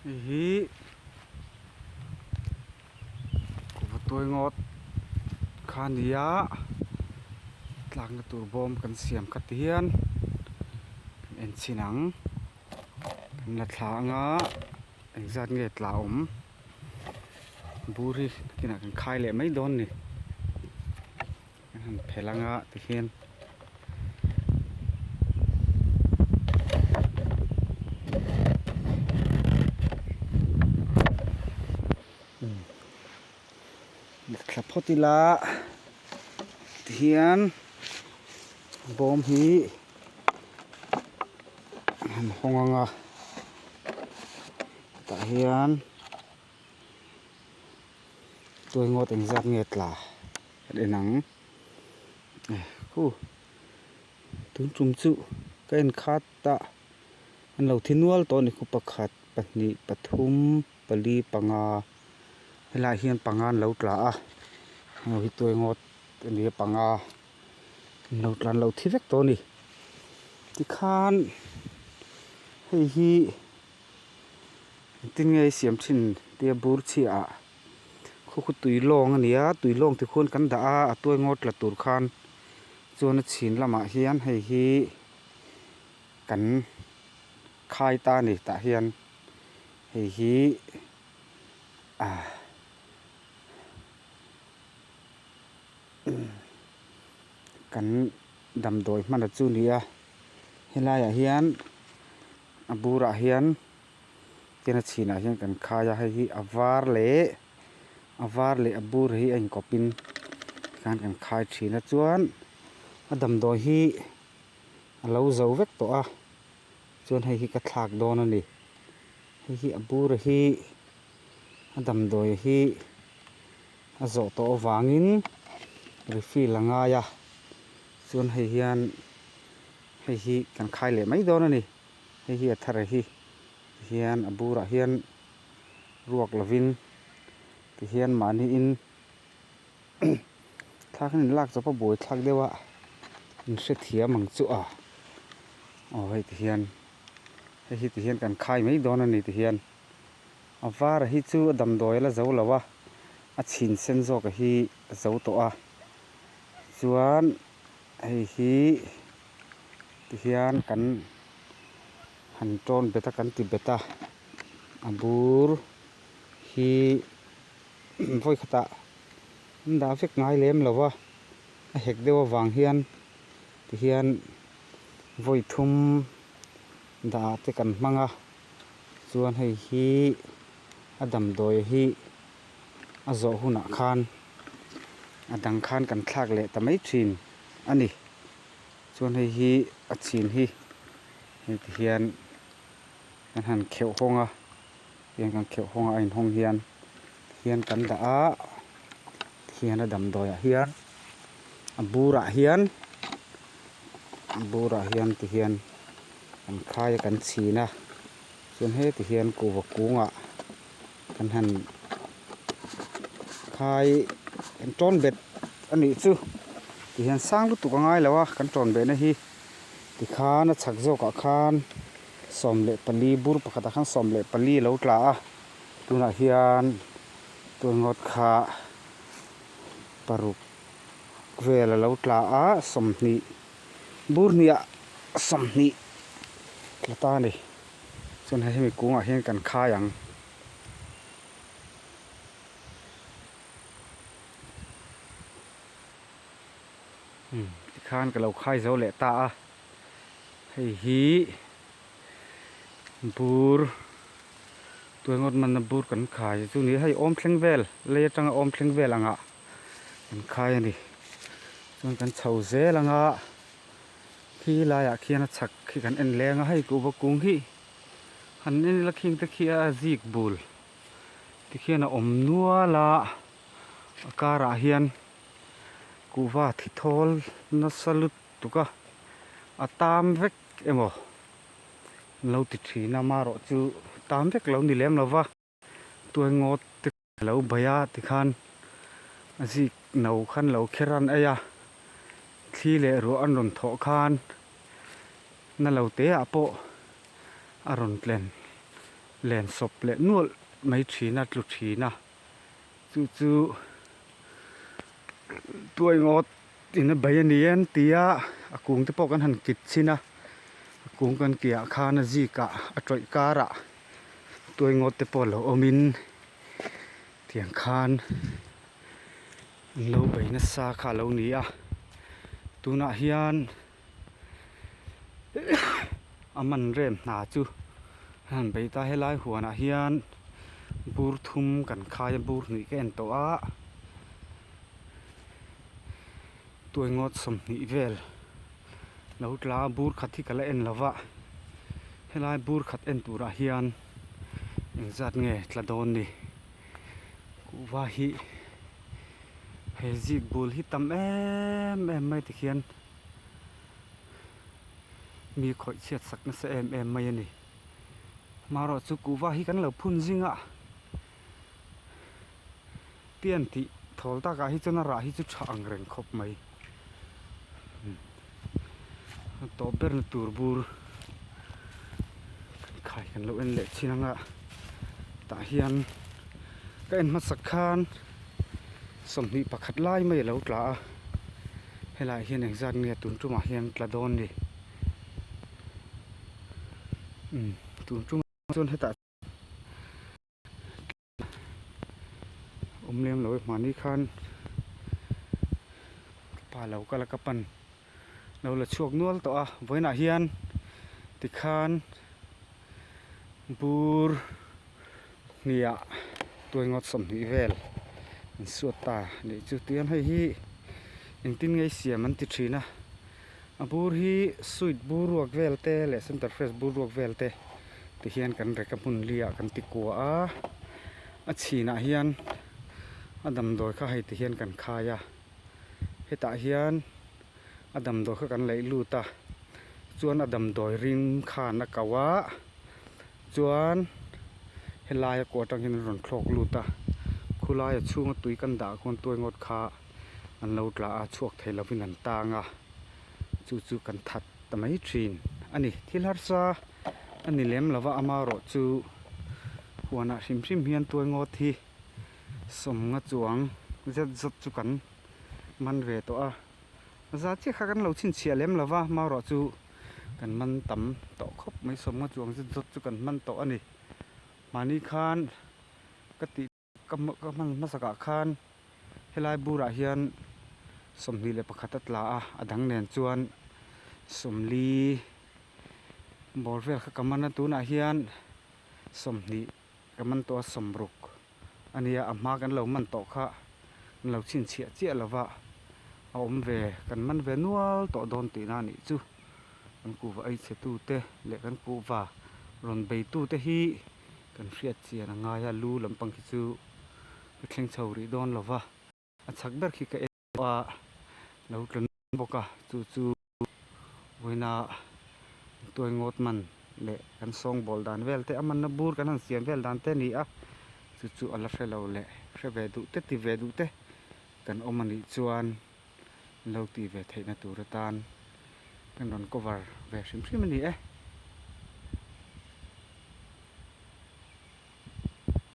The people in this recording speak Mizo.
Hei hi kuhva tuai ngawt kha a ni a, tlakna tur bawm kan siam kha ti hian kan en chhin ang, kan la thla anga engzat nge tla awm bur hi nakinah kan khai leh mai dawn a ni. Kan han phelh anga tikhian thla phawt ila tihian bawm hi an han hawng anga tah hian tuai ngawt engzat nge tla. Kan en ang khu tun tum chu ka en khat a an lo thi nual tawh a ni khu pakhat pahnih pathum pali panga helaiah hian panga an lo tla a heng hi tuai ngawt a ni a panga an lo tla an lo thi vek tawh a ni tikhan hei hi engtin nge i siam thin tia bur chhiah ah. Khaw khu tui lawng a ni a, tui lawng ti khuan kan dah a, a tuai ngawt tla tur khan chuan a chhin lamah hian hei hi kan khai ta a ni tah hian hei hi ah kan damdawi hman a chu ni a, helaiah hian a burah hian. Tin a chhinah hian kan khai a hei hi a var leh a var leh a bur hi a inkawp in tikhan kan khai thin a chuan a damdawi hi a lo zo vek tawh a chuan hei hi ka thlak dawn a ni hei hi a bur hi a damdawi hi a zawh tawh avangin refill a ngai a chuan hei hian hei hi kan khai leh mai dawn a ni. Hei hi a thar hi tihian a burah hian ruak lovin tihian mahniin thlak an inlak chawp a buai thlak deuh a in hrethiam ang chu a aw hei tihian hei hi tihian kan khai mai dawn a ni tihian a var hi chu a damdawi a la zo lo a a chhin sen zawk a hi a zo tawh a chuan hei hi. Tihian kan han tawn bet a kan ti bet a, a bur hi vawi khatah an dah vek ngai lem lo va, a hek deuh avang hian tihian vawi thum dah ah te kan hmang a, chuan hei hi a damdawi hi a zawh hunah khan a dang khan kan thlak leh ta mai thin a ni. Chuan hei hi a chhin hi hei ti hian kan han kheuh hawng a tiang kan kheuh hawng a a inhawng hian tihian kan dah a tihian a damdawi ah hian a burah hian a burah hian tihian kan khai a kan chhin a chuan heti hian kuhva kungah kan han khai kan tawn bet a nih chu tihian sang lutuk a ngai lo a kan tawn behna hi tikhan a chhak zawkah khan 14 bur pakhatah khan 14 a lo tla a tunah hian tun ngawt kha paruk vel a lo tla a 20 bur hnih ah 20 tla ta a ni. Chuan hei hemi kungah hian kan khai ang. Umm tikhan ka lo khai zo leh ta a. Hei hi bur tuai ngawt manna bur kan khai chu ni hei awm thleng vel lei atanga awm thleng vel angah kan khai a ni. Chuan kan chho zel anga. Khi laiah khian a chhak khi kan en leng a, hei kuhva kung hi han en ila khing te khi a zik bul tikhian a awm nual a, a karah hian kuhva thi thawl nasa lutuk a, a tam vek emaw an lo ti thin a, amaherawh chu tam vek lo ni lem lo va. Tuai ngawt te a lo bei a tikhan a zik no khan lo kher an ei a, thli leh ruah an rawn thawh khan na lo te ah pawh a rawn tlen Len sawp leh nualh mai thin a, tlu thin a, chu chu tuai ngawt in a bei a ni an ti a, a kung te pawh kan han kit chhin a, a kung kan kih ah khan a zik ah a tawih kar ah tuai ngawt te pawh lo awm in tiang khan an lo bei nasa kha a lo ni a, tunah hian. A man rem hna chu a han bei ta helai huanah hian bur thum kan khai a bur hnih ka en tawh a tuaingawt 20 vel lo tla a bur khat hi ka la en lo va helai bur khat en turah hian engzat nge tla dawn ni kuhva hi he zik bul hi tam em em mai tikhian. Mi khawih chhiat sak nasa em em mai a ni. Marawh chu kuhva hi kan lo phun zing a, pian tih thawl takah hi chuan a rah hi chu tha ang reng khawp mai. A tawp berna tur bur kan khai kan lo en leh chin anga tah hian ka en hmasak khan 21 lai mai a lo tla a. Helaiah hian engzat nge tun tumah hian tla dawn ni? Umm tun tumah chuan hetah awm lem lo e hmani khan ka pa lo kal a ka pan lo la chhuak nual tawh a vawiinah hian tikhan bur hniah tuai ngawt 20 vel an suat ta nih chu tihian hei hi engtin nge siam an ti thin a a bur hi sweet bur ruak vel te leh center fresh bur ruak vel te ti hian kan rek a hmun li ah kan ti kua a a chhinah hian a damdawi kha hei ti hian kan khai a hetah hian a damdawi kha kan laih lut a chuan a damdawi ring khan a kau a. Chuan helaia kawh atang hian an rawn thlawk lut a, khulaia chhunga tui kan dah khawn tuai ngawt kha an lo tla a, chhuak thei lovin an tang a, chu chu kan that ta mai thin a ni. Thil harsa a ni lem lova amaherawh chu huanah hrim hrim hian tuai ngawt hi 50 chuang zet zawt chu kan man ve tawh a, za chiah kha kan lo chhinchhiah lem lova amaherawh chu. Kan man tam tawh khawp mai 50 chuang zet zawt chu kan hman tawh a ni. Mahni khan ka tih ka ka hman hmasakah khan helai burah hian 21 a tla a, a dang nen chuan 40 bawr vel kha ka man a, tunah hian 20 ka man tawh a 60 a nia, a hma kan lo man tawh kha an lo chhinchhiah chiah lo va. A awm ve, kan man ve nual tawh dawn tihna a nih chu. Kan kuhva ei chhe tute leh kan kuhva rawn bei tute hi kan hriat chian a ngai a, lu lampang khi chu ka thleng chho rih dawn lo va, a chhak ber khi ka en tawh a, lo tla nual bawk a, chu chu vawiina tuai ngawt man leh kan sawngbawl dan vel te, a manna bur kan han siam vel dan te a ni a, chu chu a la hre lo leh hre ve duh te ti ve duh te. Kan awm a nih chuan lo tih ve theihna tur atan kan rawn cover ve hrim hrim a ni e.